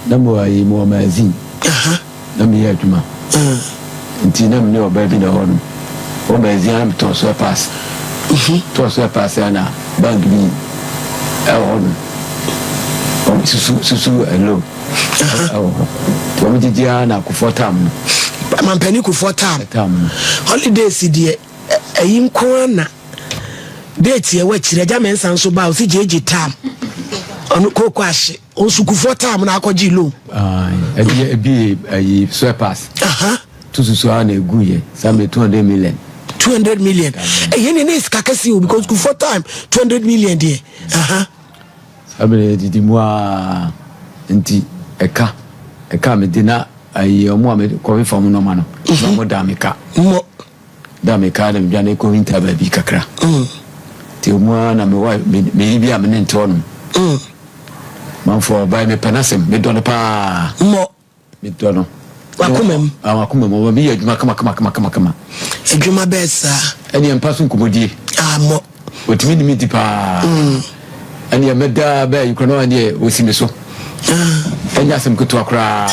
Na mewɔ ayi, mewɔ magazine. Na meyɛ adwuma. Nti na mene ɔbaa bi na ɛwɔ no. Wɔ magazine a na metɔn soy pass. Tɔn soy pass a na bank bi ɛwɔ hɔ no. Wɔn susu susu ɛlo ɛwɔ hɔ. Nti wɔn gyegye ara na Kufuor tam no. Mampanin Kufuor tam. Tam no. Holidays deɛ ɛyi nko ara na date ɛwɔ akyire. Agya Mensah nso ba ɔsi gyegye tam. Ɔno kooko ahye. Ɔnsukufoɔ tam na akɔgye loan. Ɛbi ebi ɛyi swear pass. To susu a na egu yɛ saa mi 200 million. 200 million. Ɛyɛ ne ne sika kɛse o because kufuor time 200 million deɛ. Saa mi didi mu aa nti ɛka ɛka mi di na ayi ɔmo a mi kɔfe fam nɔɔma no na ɔmo da mi ka. Mmɔ. Da mi ka na mi dwane kɔ hinta baabi kakra. Ti ɔmo a na mi wa mi mi yi bi a mi ne nte hɔ nom. Manfoɔ ɔbaa mi pɛ n'asɛm mi dɔ no paa. Mmɔ. Mi dɔ no. Wakoma mu. Ah, wakoma mu. Ɔma mi yɛ adwuma kama kama kama kama kama. Adwuma bɛɛ saa. Ɛne mpa so nkɔmɔdie. Ah, mmɔ. Otumi ne mi di paa. Ɛne mɛda bɛɛ yi kora na ɔne osi mi so. Ɛnyɛ asɛm ketewa koraa.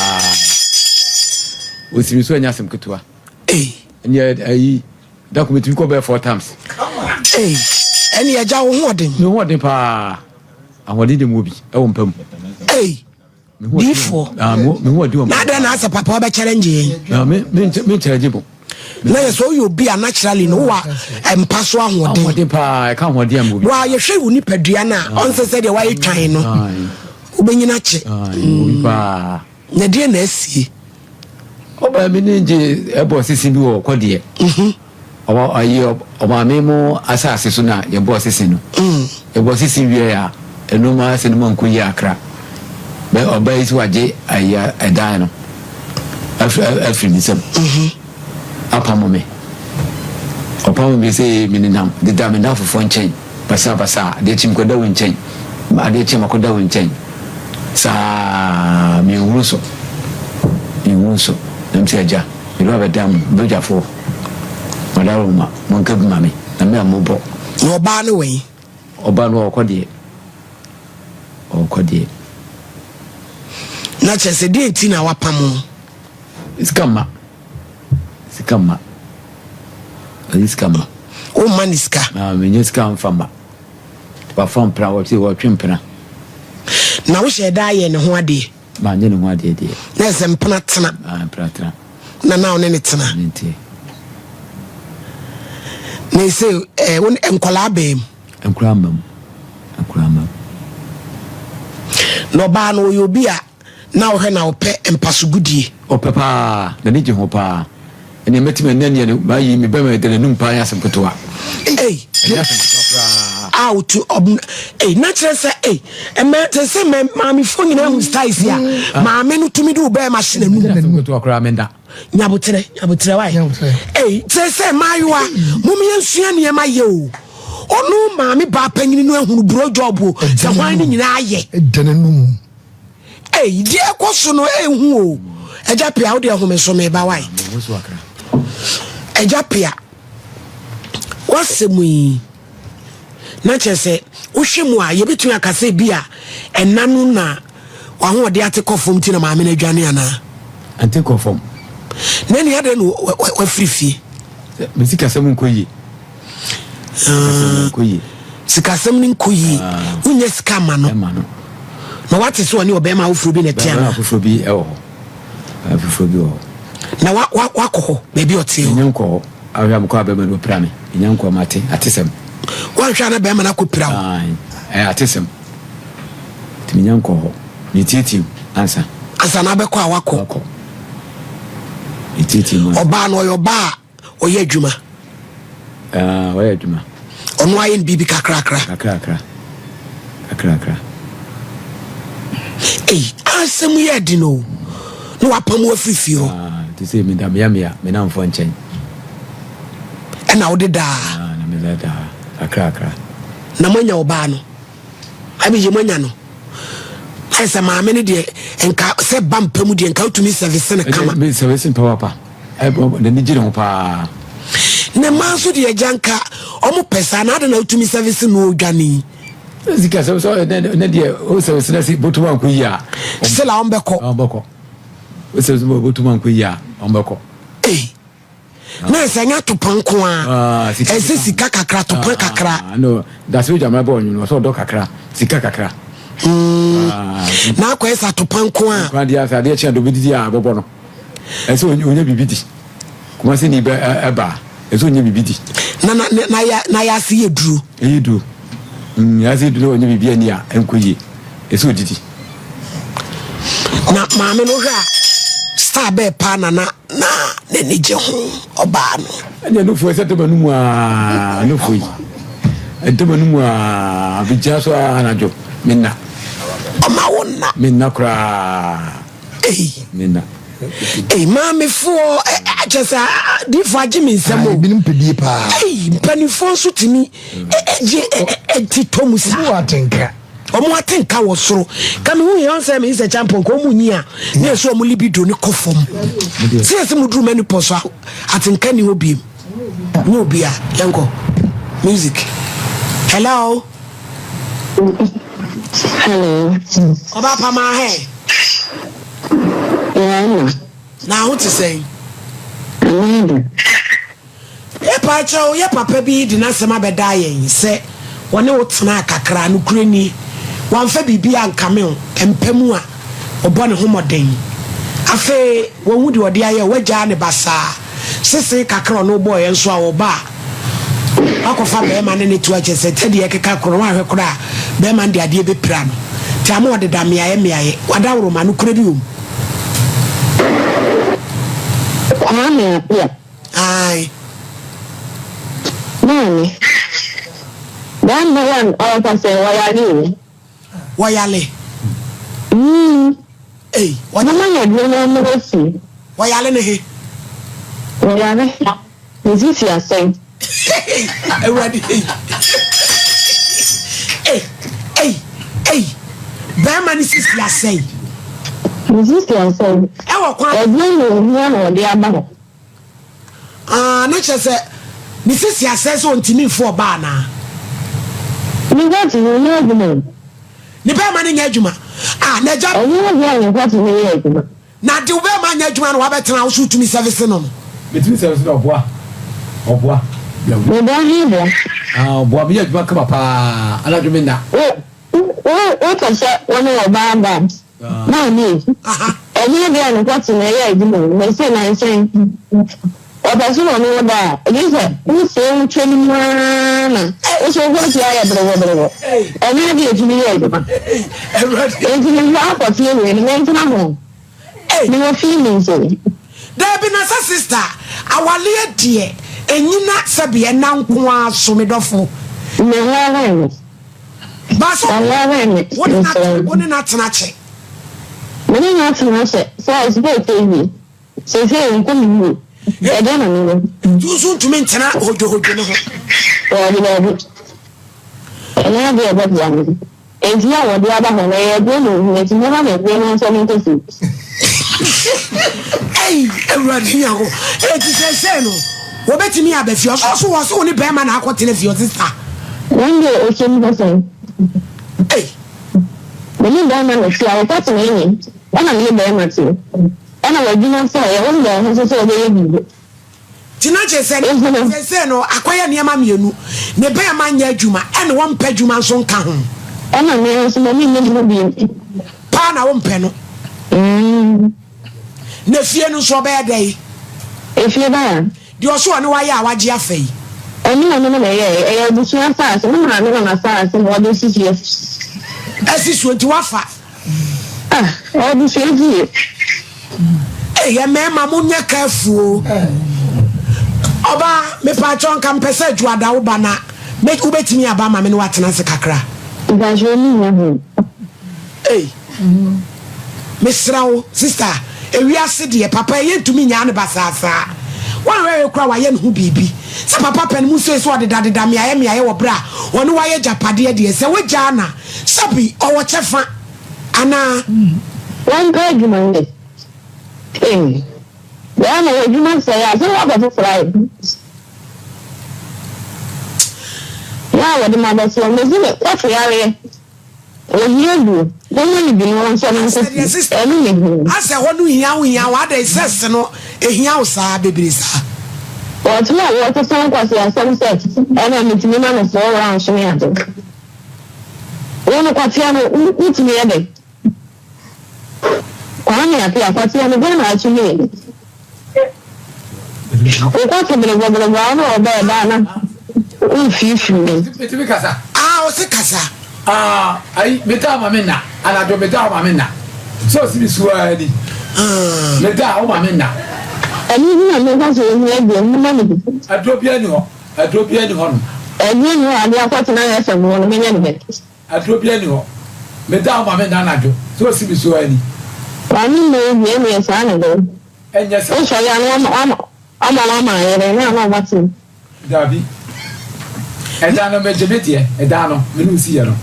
Osi mi so ɛnyɛ asɛm ketewa. Ei. Ɛne ayi da ko metumi kɔ bɛɛ four times. Ei. Ɛne agya wo ho ɔden. Me ho ɔden paa. Ahoɔden de mu obi ɛwɔ mpa mu. Ei. Diifoɔ. Ah, Na adɛn na asɛ papa ɔbɛ challenge yɛn. Na me me me challenge mo. Na yɛ sɛ ɔyɛ obi a naturally no wa mpa so ahoɔden. Ahoɔden paa ɛka ahoɔden a mo bi. Wa yɛhwɛ wo nipadua no a ɔnsɛ sɛ deɛ wayɛ twan no. Wobɛnyina kye. Obi paa. Na deɛ na asie. Ɔbaa mi ne gye ɛbɔ sisi bi wɔ kɔdeɛ. Ɔma ayi ɔmaame mo asase so na yɛbɔɔ sese no. Yɛbɔɔ sese wie a, ɛno ma ase no ma nkɔ yie akra. Bɛ ɔbaa yi so wagye ayi ɛdan no afiri afiri ne nsam. Apamo me. Ɔpamo me sɛ me nenam deda me nnamfofoɔ nkyɛn basabasa. Adeɛ kye mekɔda wo nkyɛn. Adeɛ kye makɔda wo nkyɛn. Saa menhunu so. Menhunu so. Na mese agya. Meba bɛda mo, badwafoɔ, mo adaworoma, monka bi ma me, na me a mobɔ. Na ɔbaa no wɛn? Ɔbaa no ɔɔkɔ deɛ, ɔɔkɔ deɛ. Na kyerɛ sɛ deɛ nti na wapam wo? Sika mma, sika mma, ɔnye sika mma. Womma ne sika? Na menyɛ sika mfa mma. Wafa mpena, wɔte wɔtwe mpena. Na wohyɛ da ayɛ ne ho adeɛ? Manyɛ ne ho adeɛ deɛ. Na ɛsɛ mpena tena. Ah, mpena tena. Na na ɔne ne tena. Ne nteɛ. Na ɛsɛ ɛɛ eh, wo nkwadaa bɛn mu. Nkwadaa mma mu. Nkwadaa mma mu. Na ɔbaa no ɔyɛ obi a na ɔhwɛ na ɔpɛ mpasogodie. Ɔpɛ paa, n'ani gye ho paa. Ɛnneɛ mɛtumi ɛnɛ neɛ no mayi me bɛma ɛda n'anum paa nyɛ asɛm ketewa. Ei. Ɛnyɛ asɛm ketewa koraa. A otu ɔb ei na kyerɛ sɛ ei ɛmɛ te sɛ mɛ maamefoɔ nyinaa hu styles a ah. maame no tumi de wo bɛrima hyɛ n'anum. Ɛnyɛ asɛm ketewa koraa menda. Nyabotrɛ nyabotrɛ wae. Ei kyerɛ sɛ mmaayewa mom yɛnsua nneɛma yɛ o. Ɔno maame baa panyini no ahunu buro job o sɛ hwan no nyinaa yɛ. Ɛda n'anum. Ei deɛ ɛkɔ so no ɛnhu o. Agya Pia wo deɛ home so meba wae. Agya Pia wasɛm yi na kyerɛ sɛ wohwɛ mu a yɛbɛtumi aka sɛ bi a ɛna no na wahoɔde ate kɔ fam ti na maame no adwane anaa? Ante kɔ fam. Na ɛne adɛn na wafiri fie? Me sikasɛm nkɔ yie. Sikasɛm no nkɔ yie. Ah. Wonyɛ sika ma no. Na wate sɛ ɔne ɔbɛrima afoforɔ bi na ɛte ana? Afoforɔ bi wɔ hɔ. Afoforɔ bi wɔ hɔ. Na wakɔ hɔ baabi ɔte hɔ? Ɛnyɛ nkɔ hɔ. Ahwɛ a mekɔ a bɛrima no ɔpira me. Ɛnyɛ nkɔ ma ate atesɛm. Wanhwɛ a na bɛrima no akɔpira wo? Ɛyɛ atesɛm. Nti menya nkɔ hɔ. Metietie mu ansa. Ansa na abɛkɔ a wakɔ. Wakɔ. Metietie mu ansa. Ɔbaa no ɔyɛ ɔbaa a ɔyɛ adwuma. Ah, ɔyɛ adwuma. Ɔno ayɛ no biribi kakrakra. Kakrakra. Kakrakra. Ei, asɛm yɛ den o. Na wapam wo afiri fie hɔ. Ah, te sɛ meda meamea me namfoɔ nkyɛn. Ɛna wode daa. Ah, na meda daa. Kakrakra. Na moanya ɔbaa no. Ɛbi yɛ moanya no. Ayɛ sɛ maame no deɛ nka sɛ ba mpa mu deɛ nka wotumi sɛvese no kama. Me sɛvese no papaapa. N'ani gye ne ho paa. Ne mmaa nso deɛ agya nka ɔmo pɛ saa na adɛn na wotumi sɛvese no odwane yi. Sika sɛ sɛ ne deɛ o sɛ o sena si botum anko yi a. Sila wɔn bɛkɔ. Wɔn bɛkɔ. O sɛ botum anko yi a wɔn bɛkɔ. Ee na ɛsɛ nyɛ atopa nko a ɛsɛ sika kakra atopa kakra. No dase o gyama bɔ ɔnwono ɔsɛ ɔdɔ kakra sika kakra. Na akɔ ɛsɛ atopa nko a. Nkwa deɛ asɛ adeɛ kyɛn do bi didi a bɔbɔ no ɛsɛ onye bibi di. Kumasi ni bɛ ɛba a, ɛsɛ ɔnyɛ biribi di. Na na na ya na yase yɛ duro. Ɛyɛ duro. Mm, yase yɛ duro na ɔnyɛ biribi ani a ɛnkɔ yie. Ɛsɛ ɔdidi. Na maame no hwɛ a star bɛɛ paa na na na n'ani gye ho ɔbaa no. Ɛnyɛ nufoɔ ɛsɛ ntoma no mu aa nufoɔ yi ntoma no mu aa bɛgyina so aa anadwo menna. Ɔma wo nna. Menna koraa. Ei. Menna. Ei maamefoɔ kyɛ sɛ diifo agye me nsɛm o. Ebinom pɛ die paa. Ei mpanimfoɔ nso tumi gye ti tɔ mu saa. Wɔn atenka. Wɔn atenka wɔ soro. Ka me hu yɛn sɛ me sɛ champon ka wɔn nyi a ne yɛ so wɔn libido ne kɔ fam. Sɛ yɛ sɛ mo duru menopause so atenka ni hɔ biem. Nye obia yɛnkɔ music. Hello. Hello. Ɔba pamaa hɛ. Yana. Na ho te sɛn? Amanda. Yɛpa kyɛw, yɛ papa bi de n'asɛm abɛdaa yɛn sɛ wɔne wo tenaa kakra, nokorɛ ni, wamfa biribi ankame wo, mpa mu a ɔbɔ ne ho mmɔden. Afei wahu deɛ ɔde ayɛ wo, wagyaa no basaa. Sesee kakra a ɔne wo bɔeɛ nso a ɔba a, Wakɔfa bɛɛma ne ne to akyɛ sɛ sɛdeɛ ɛkeka korɔ no wanhwɛ koraa a bɛɛma no de adeɛ bɛpira no nti ama ɔdeda mmeaeɛ mmeaeɛ wadaworoma nokorɛ bi wɔ mu. Kwame Appiah. Ae. Maame, that man ɔrekasa yi ɔyare o. Wɔyale. Mm. Ei, wɔyale. Mama yɛ aduro na ɔmo fie. Wɔyale ne he? Wɔyare. Ne sisi asɛe. Awurade ei. Ei, ei, ei. Bɛrima ne sisi asɛe. Ne sisi asɛe. Ɛwɔ kwan. Ɛdeɛn na ohia na ɔde aba hɔ? Ah, na kyerɛ sɛ ne sisi asɛe sɛ ɔntumi mfo ɔbaa anaa? Ne hɔ te nyɛ adwuma o. Ne bɛrima no nyɛ adwuma. Ah, n'agya. Ɛnyɛ adeɛ a ne hɔ te nyɛ adwuma. Na de wo bɛɛma nyɛ adwuma na wabɛtena wo so wotumi sɛvese no no. Metumi sɛvese no ɔboa ɔboa. Meboa he boa. Ah ɔboa meyɛ adwuma kama paa anadwo me nna. Wo wo wopɛ sɛ wo ne ɔbaa da a maame ei ɛnyɛ adeɛ a ne kɔte na ɛyɛ adwuma o mese nansa yi ɔpɛ sɛ ɔne wo da a gye sɛ wo see wo twɛ no mu ara na wo so wo kɔte ayɛ berewɔberewɔ ɛnyɛ adeɛ a ɛtumi yɛ adwuma enti mehwɛ akɔteɛ wei no mentena ho. Mewɔ feelings o. Daabi na sɛ sister awaleɛ deɛ ɛnyina sɛbi ɛna nko ara so me dɔfo. Meware me. Ba so Meware me wo ne na mesrɛ wo ne na tena kyɛ. Me ne no atena kyɛ sɛ ɔsɛ ɔtɔ yie. Seesei ɔnkɔ me yie. Ɛdeɛn na menyɛ? Nti wo nso ntumi ntena hodwohodwo ne ho. Daabi daabi. Ɛnyɛ adeɛ a ɛbɛboa me. Enti a wɔde aba hɔ no, ɛyɛ aduro na ohia, enti momma me aduro no mfa me nkɔ fie. Ei, Awurade Nyankopɔn. Enti seesei no, wɔbɛtumi aba fie. Ɔsɛ ɔso wɔ sɛ wo ne bɛrima na akɔtena fie, ɔse sa. Wɔn deɛ ɔhyɛ mu hɔ sɛn? Ei. Me ne bɛrima na ɛte a, wɔkɔtena ni, ɛna me ne bɛrima te. Ɛna w'adwuma sɛ ɔyɛ, wo ne ho nso sɛ ɔbɛyɛ biribi. Nti na kyerɛ sɛ seesei no akɔyɛ nneɛma mmienu, ne bɛɛma nyɛ adwuma ɛna wɔmpɛ adwuma nso nka ho. Ɛna me nso m'ani nnye ne ho bio. Paa na wompɛ no. Na efie no nso ɔbɛyɛ dɛn? Efie bɛn a? Deɛ ɔso ɔne wayɛ a wagye afa yi. Ɛne ɔno no na ɛyɛɛ, ɛyɛ abusua asaase, me maame na n'asaase na ɔde si fie. Asi soɔ nti wafa. Ah abusua fie. Ei mmarima mo nyɛ careful o. Ɔbaa mepaakyɛw nka mpɛ sɛ adwuada wo ba na me wobɛtumi aba ama me ne watena ase kakra. Mpakyɛw me nya ho. Ei mesrɛ wo sister ewiase deɛ papa yi yɛntumi nyaa no basaa saa wanhwɛ yɛ kora wayɛ ne ho biribi sɛ papa pɛ no mu nso sɛ ɔdedadeda mmeaeɛ mmeaeɛ wɔ berɛ a ɔne wayɛ agyapadeɛ deɛ sɛ wagyaa na Sɛbi ɔwɔ kyɛfa anaa? Wɔmpɛ adwuma nyɛ. Ei, bɛɛma w'adwuma sɛe a, sɛ woakɔ foforɔ ayɛ. Yɛ a wɔde ma bɛsoɔ. Mesi me kɔto yareɛ. Ohia duro. Momma no bi na ɔnsɔ no Asɛ nkɔ deɛ fie. sister Ɛno na ehia. asɛ hɔ no hia wo hia wo adɛn sex no ehia wo saa bebree saa. Wɔtena a wɔkeka nkwaseasɛm sɛ ɛna metumi ma no four rounds ne ade. Wo no kwatea no wotumi yɛ dɛn? Kwame Appiah kwatea no dɛn na atumi yɛ? Wokɔto berebɔberebɔ a wo ne ɔbɛɛ da a na womfiifii mu. Metumi kasa. Ah ɔse kasa. Ah ayi meda wo ma me nna anadwo meda wo ma me nna sɛ ɔsi me su ara ni meda wo ma me nna. Ɛno nti na meka sɛ ohia deɛ momma no bi. Aduro biara ni hɔ aduro biara ni hɔ nom. Aduro nni hɔ a adeɛ akɔtena FM hɔ no mɛnya no bɛ. Aduro biara ni hɔ meda wo ma me nna anadwo sɛ ɔsi me su ara ni. Maame mma ohia deɛ saa na ɛbɛyɛ. Ɛnyɛ saa. Wosɔre a na wama wama wama ayere na na ɔba te. Dabi. Ɛda no megye me deɛ. Ɛda no me ne wo si yɛ no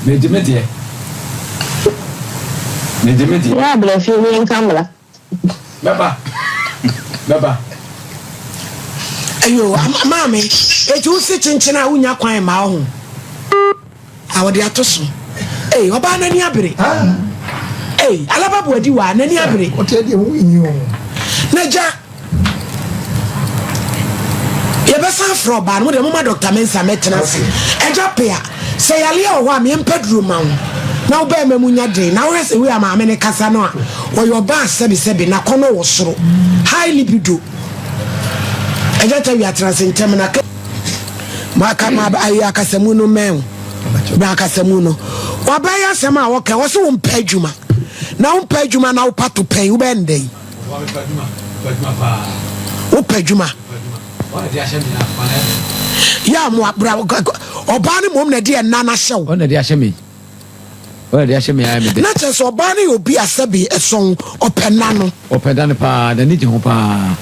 megye me deɛ. Megye me deɛ. Yɛ abra fie ne yɛnka mmra. Mɛba. Mɛba. Ayo, maame, eti wo se kyenkyen a wonya kwan mma wo ho. A wɔde ato so. Ei, ɔbaa n'ani abere. Ei, alaba buadi wa n'ani abere. Ɔte deɛ ho nyi o. Na gya yɛbɛsan frɛ ɔbaa no mo deɛ moma Dr. Mensah mɛtena ase. Agya pea sɛ yareɛ wɔ hɔ a meɛmpɛ duro ma wo na wo bɛɛma mu nya den na wohwɛ sɛ wei a maame ne kasa no a ɔyɛ ɔbaa sɛbesɛbe n'akɔnnɔ wɔ soro high libido. Agya Tawia tena ase ntɛm na Maka ma ayi akasamu no mɛn wo. Na akasamu no. Wabɛyɛ asɛm a wɔka wɔ sɛ wompɛ adwuma. Na wompɛ adwuma na wopa to pɛn wobɛyɛ no dɛn? Wopɛ adwuma. Yɛ a mo abra ɔbaa no mmom na ɛde ɛna no ahyɛ wo. Ɔna de ahyɛ me. Ɔna de ahyɛ me ayɛ me dɛ. Na kyerɛ sɛ ɔbaa no yɛ obi a sɛbe ɛsɔn ɔpɛ nna no. Ɔpɛ nna no paa, n'ani gye ho paa.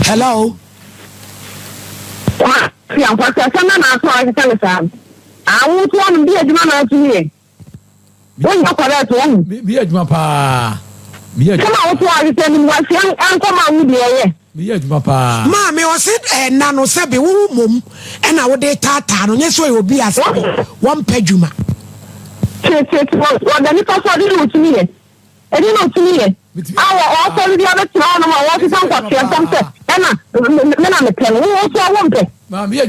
Hello. Kwasi Kwasi asɛm na n'aso a ɛkeka no saa no. Ah wo nso wɔnom bi adwuma na atumi yɛ. Wonyɛ correct wɔn. Me yɛ adwuma paa. Me yɛ adwuma. Sɛm a woto ahwehwɛ anim wasi ɛnkɔ ma wo deɛ ɛyɛ. Me yɛ adwuma paa. Maame ɔse ɛna no sɛbe wo mom ɛna wode taataa no nyɛ sɛ ɔyɛ obi a sɛbe wɔmpɛ adwuma. Tietietie wɔda nipa so ɔde na otumi yɛ. Ɛdeɛn na ɔtumi yɛ a wɔ ɔɔsɔre bi abɛtena hɔnom a wɔɔkeka nkwaseasɛm sɛ ɛna me na mepɛ no? Wo nso a wompɛ. Wo mma werɛ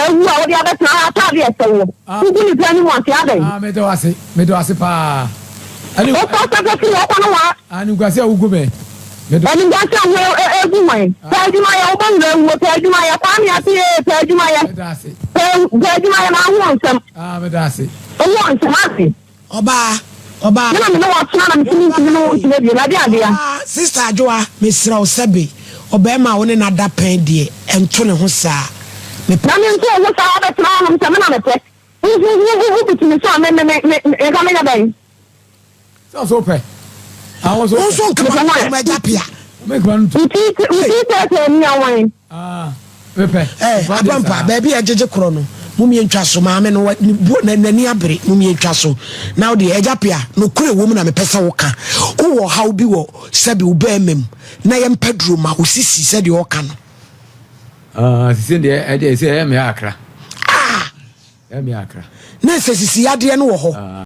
awu a wode abɛtena ha ataade a ɛsɛ woɔ. Wogu nnipa anim ase adɛn? Wokɔ sɛ firi hɔ kɔ no waa. Animguase a wogu me. Animguase a wo egu hwan? Pɛ adwuma yɛ, wo mma werɛ awuo. Pɛ adwuma yɛ, Kwame Ase ee, pɛ adwuma yɛ. Pɛ adwuma yɛ na aho nsɛm. Wo nsɛm ase. Ɔbaa, ɔbaa. Me na me ne wo atena na mese mentumi ne wo ntena bio, na ɛdeɛn adea? Ɔbaa, Sister Adwoa, mesrɛ wo sɛbe ɔbarima a wo ne no ada pɛn deɛ, ɛnto ne ho saa. Mepɛ. Na mento wo ho saa, woabɛtena hɔnom sɛ me na mepɛ. Wo, wo, wo, wo, wobutu me so a, me, me, me, me, nka menyɛ dɛn? Sɛ wo nso wopɛ. Ah, wo nso Wo wopɛ. nso nka Mepɛ ma hwan? ma agya pea. Menkuma no nto. Wo ti, wo ti tɛɛtɛɛ ni awan? Ah, mepɛ. Eh, Mepɛ adeɛ Abrampa, saa. baabi a ɛgyegye korɔ no, mom yɛntwa so. Maame no, wa, ne bo, na, n'ani abere. Mom yɛntwa so. Na wo deɛ, Agya Pea, nokorɛ wɔ mu na mepɛ sɛ woka. Wowɔ ɔhaw bi wɔ sɛbe wo barima mu, na yɛmpɛ duro ma wo sisi sɛdeɛ ɔka no. Ah, sisi deɛ, ɛdeɛ, sɛ ɛyɛ me akra. Ah! Ɛyɛ me akra. Na sɛ sisi yadeɛ no wɔ hɔ. Ah.